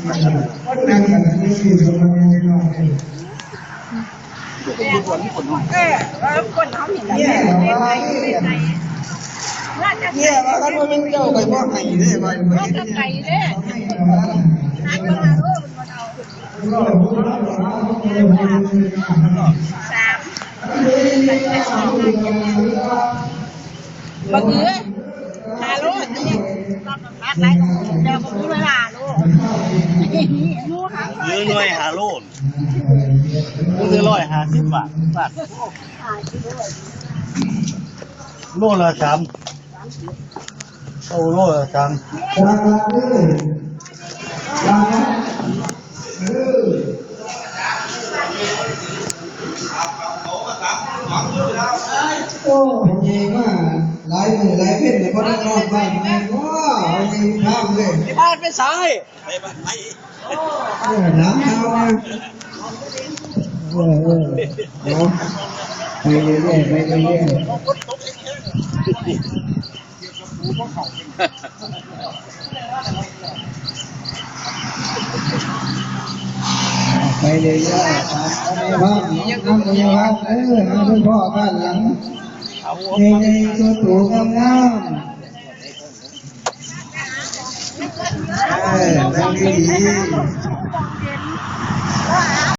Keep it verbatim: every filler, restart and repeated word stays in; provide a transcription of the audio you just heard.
นั่งกันที่สี่คนนี้น้อง เออเออคนเขาเห็นแล้วเนี่ย เนี่ยว่าเขาเป็นเจ้าไปพ่อไห้เด้อว่า ว่าจะไปเด้อ สาม บักเอือ หาโลดนี่ รักหลายของเจ้าบ่มีเวลาโลด หรือหน่วยหาโลด มันคือร้อยห้าสิบบาท บาท โลละสาม โอ้โลละสาม ราคาเด้อ ราคาเด้อ โอ้ พ่อใหญ่มาหลายมื้อหลายเพ็ญเลย บ่ได้นอนบ้านแม่นบ่ พ่อใหญ่ข้ามเลย ที่บ้านไปสาย เออ น้ำเท้านะ เออ เออ เอา ไปเรื่อยๆ ไปเรื่อยๆ ไปเรื่อยๆ ครับ น้ำมันยังครับ เออ เอาคุณพ่อบ้านหลัง ในๆ ตัวโตงามๆ เออ นั่งดีๆ